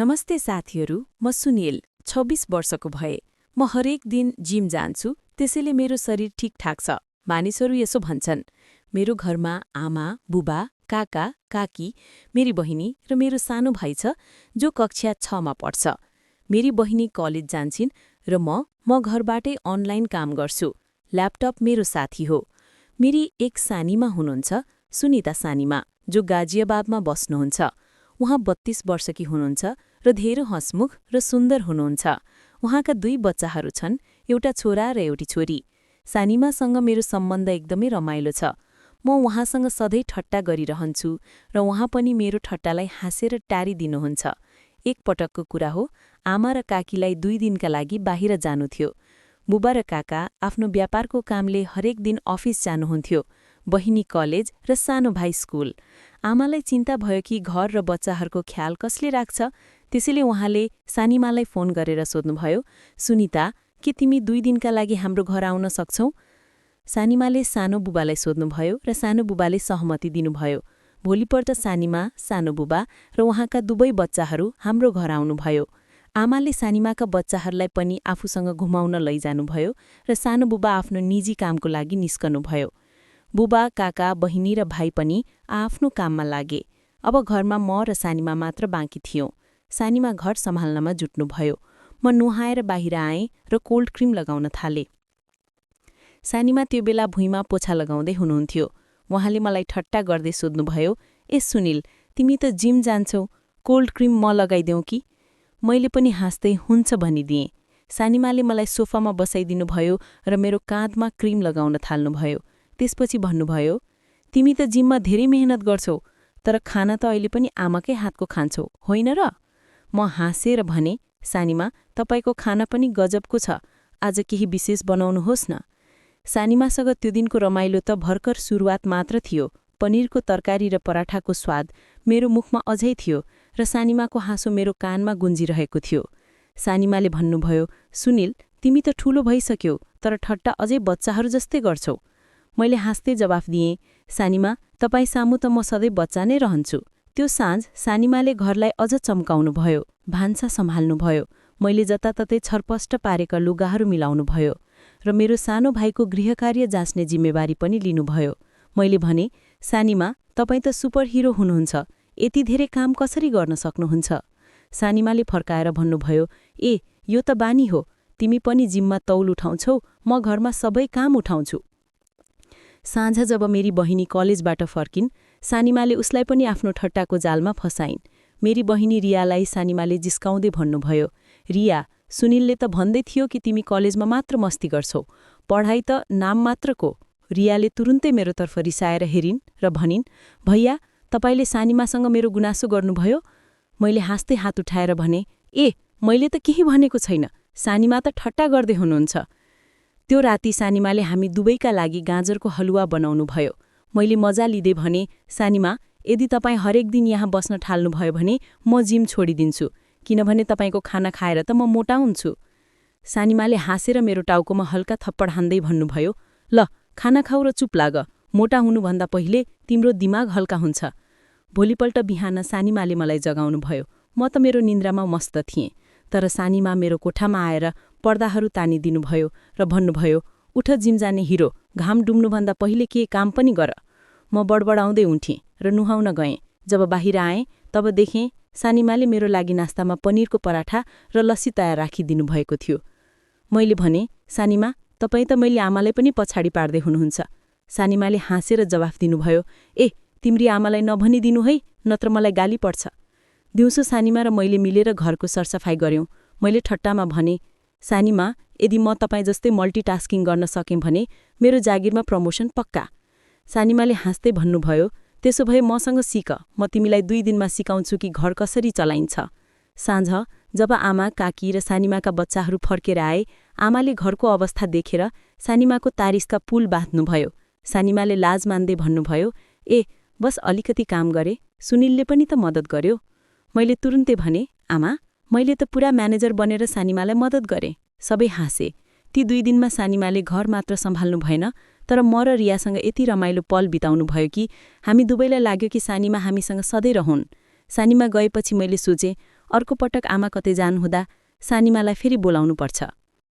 नमस्ते साथीहरू, म सुनिल, 26 वर्षको भए। म हरेक दिन जिम जान्छु, त्यसैले मेरो शरीर ठिकठाक छ। मानिसहरू यसो भन्छन्। मेरो घरमा आमा, बुबा, काका, काकी, मेरी बहिनी र मेरो सानो भाइ छ, जो कक्षा 6 मा पढ्छ। मेरी बहिनी कलेज जान्छिन् र म घरबाटै अनलाइन काम गर्छु। ल्यापटप मेरो साथी हो। मेरी एक सानीमा हुनुहुन्छ, सुनिता सानीमा, जो गाजियाबादमा बस्नुहुन्छ। उहाँ 32 वर्षकी हुनुहुन्छ र धेरै हँसमुख र सुन्दर हुनुहुन्छ। उहाँका 2 बच्चाहरू छन्, एउटा छोरा र एउटी छोरी। सानीमासँग मेरो सम्बन्ध एकदमै रमाइलो छ। म उहाँसँग सधैँ ठट्टा गरिरहन्छु र उहाँ पनि मेरो ठट्टालाई हाँसेर टारिदिनुहुन्छ। एक पटकको कुरा हो, आमा र काकीलाई 2 दिनका लागि बाहिर जानु थियो। बुबा र काका आफ्नो व्यापारको कामले हरेक दिन अफिस जानुहुन्थ्यो। बहिनी कलेज र सानो भाइ स्कुल। आमालाई चिन्ता भयो कि घर र बच्चाहरूको ख्याल कसले राख्छ, त्यसैले उहाँले सानीमालाई फोन गरेर सोध्नुभयो, सुनिता, के तिमी 2 दिनका लागि हाम्रो घर आउन सक्छौ? सानीमाले सानो बुबालाई सोध्नुभयो र सानो बुबाले सहमति दिनुभयो। भोलिपल्ट सानीमा, सानो बुबा र उहाँका 2 बच्चाहरू हाम्रो घर आउनुभयो। आमाले सानीमाका बच्चाहरूलाई पनि आफूसँग घुमाउन लैजानुभयो र सानो बुबा आफ्नो निजी कामको लागि निस्कनुभयो। बुबा, काका, बहिनी र भाइ पनि आफ्नो काममा लागे। अब घरमा म र सानीमा मात्र बाँकी थियौं। सानीमा घर सम्हाल्नमा जुट्नुभयो। म नुहाएर बाहिर आएँ र कोल्ड क्रिम लगाउन थालेँ। सानीमा त्यो बेला भुइँमा पोछा लगाउँदै हुनुहुन्थ्यो। उहाँले मलाई ठट्टा गर्दै सोध्नुभयो, ए सुनिल, तिमी त जिम जान्छौ, कोल्ड क्रिम म लगाइदेऊ कि? मैले पनि हाँस्दै हुन्छ भनिदिएँ। सानीमाले मलाई सोफामा बसाइदिनुभयो र मेरो काँधमा क्रिम लगाउन थाल्नुभयो। त्यसपछि भन्नुभयो, तिमी त जिममा धेरै मेहनत गर्छौ, तर खाना त अहिले पनि आमाकै हातको खान्छौ, होइन र? म हाँसेर भने, सानीमा, तपाईको खाना पनि गजबको छ, आज केही विशेष बनाउनुहोस् न। सानीमासँग त्यो दिनको रमाइलो त भर्खर सुरुवात मात्र थियो। पनिरको तरकारी र पराठाको स्वाद मेरो मुखमा अझै थियो र सानीमाको हाँसो मेरो कानमा गुन्जिरहेको थियो। सानीमाले भन्नुभयो, सुनिल, तिमी त ठूलो भइसक्यौ, तर ठट्टा अझै बच्चाहरू जस्तै गर्छौ। मैले हाँस्दै जवाफ दिएँ, सानीमा, तपाईँ सामु त म सधैँ बच्चा नै रहन्छु। त्यो साँझ सानीमाले घरलाई अझ चम्काउनुभयो, भान्सा सम्हाल्नुभयो। मैले जताततै छरपष्ट पारेका लुगाहरू मिलाउनुभयो र मेरो सानो भाइको गृहकार्य जाँच्ने जिम्मेवारी पनि लिनुभयो। मैले भने, सानीमा, तपाईँ त सुपर हिरो हुनुहुन्छ, यति धेरै काम कसरी गर्न सक्नुहुन्छ? सानीमाले फर्काएर भन्नुभयो, ए, यो त बानी हो, तिमी पनि जिममा तौल उठाउँछौ, म घरमा सबै काम उठाउँछु। साँझ जब मेरी बहिनी कलेजबाट फर्किन्, सानीमाले उसलाई पनि आफ्नो ठट्टाको जालमा फसाइन्। मेरी बहिनी रियालाई सानीमाले जिस्काउँदै भन्नुभयो, रिया, सुनिलले त भन्दै थियो कि तिमी कलेजमा मात्र मस्ती गर्छौ, पढाइ त नाम मात्रको। रियाले तुरुन्तै मेरोतर्फ रिसाएर हेरिन् र भनिन्, भैया, तपाईले सानीमासँग मेरो गुनासो गर्नुभयो? मैले हाँस्दै हात उठाएर भने, ए, मैले त केही भनेको छैन, सानीमा त ठट्टा गर्दै हुनुहुन्छ। त्यो राति सानीमाले हामी दुवैका लागि गाजरको हलुवा बनाउनुभयो। मैले मजा लिँदै भने, सानीमा, यदि तपाईँ हरेक दिन यहाँ बस्न थाल्नुभयो भने म जिम छोडिदिन्छु, किनभने तपाईँको खाना खाएर त म मोटा हुन्छु। सानीमाले हाँसेर मेरो टाउकोमा हल्का थप्पड हान्दै भन्नुभयो, ल, खाना खाऊ र चुप लाग, मोटा हुनुभन्दा पहिले तिम्रो दिमाग हल्का हुन्छ। भोलिपल्ट बिहान सानीमाले मलाई जगाउनुभयो। म त मेरो निन्द्रामा मस्त थिएँ, तर सानीमा मेरो कोठामा आएर पर्दाहरू तानिदिनुभयो र भन्नुभयो, उठ जिम जाने हिरो, घाम डुब्नुभन्दा पहिले के काम पनि गर। म बडबडाउँदै उठेँ र नुहाउन गएँ। जब बाहिर आएँ, तब देखेँ सानीमाले मेरो लागि नास्तामा पनिरको पराठा र लस्सी तयार राखिदिनु भएको थियो। मैले भने, सानीमा, तपाईँ त मैले आमालाई पनि पछाडि पार्दै हुनुहुन्छ। सानीमाले हाँसेर जवाफ दिनुभयो, ए, तिम्री आमालाई नभनिदिनु है, नत्र मलाई गाली पर्छ। दिउँसो सानीमा र मैले मिलेर घरको सरसफाइ गर्यौं। मैले ठट्टामा भने, सानीमा, यदि म तपाईँ जस्तै मल्टिटास्किङ गर्न सकेँ भने मेरो जागिरमा प्रमोसन पक्का। सानीमाले हाँस्दै भन्नुभयो, त्यसो भए मसँग सिक, म तिमीलाई 2 दिनमा सिकाउँछु कि घर कसरी चलाइन्छ। साँझ जब आमा, काकी र सानीमाका बच्चाहरू फर्केर आए, आमाले घरको अवस्था देखेर सानीमाको तारिसका पुल बाँध्नुभयो। सानीमाले लाज मान्दै भन्नुभयो, ए, बस अलिकति काम गरे, सुनिलले पनि त मद्दत गर्यो। मैले तुरुन्तै भने, आमा, मैले त पुरा म्यानेजर बनेर सानीमालाई मद्दत गरेँ। सबै हाँसे। ती 2 दिनमा सानीमाले घर मात्र सम्हाल्नु भएन, तर म र रियासँग यति रमाइलो पल बिताउनु भयो कि हामी दुवैलाई लाग्यो कि सानीमा हामीसँग सधैँ रहन्। सानीमा गएपछि मैले सोचेँ, अर्को पटक आमा कतै जानुहुँदा सानीमालाई फेरि बोलाउनुपर्छ।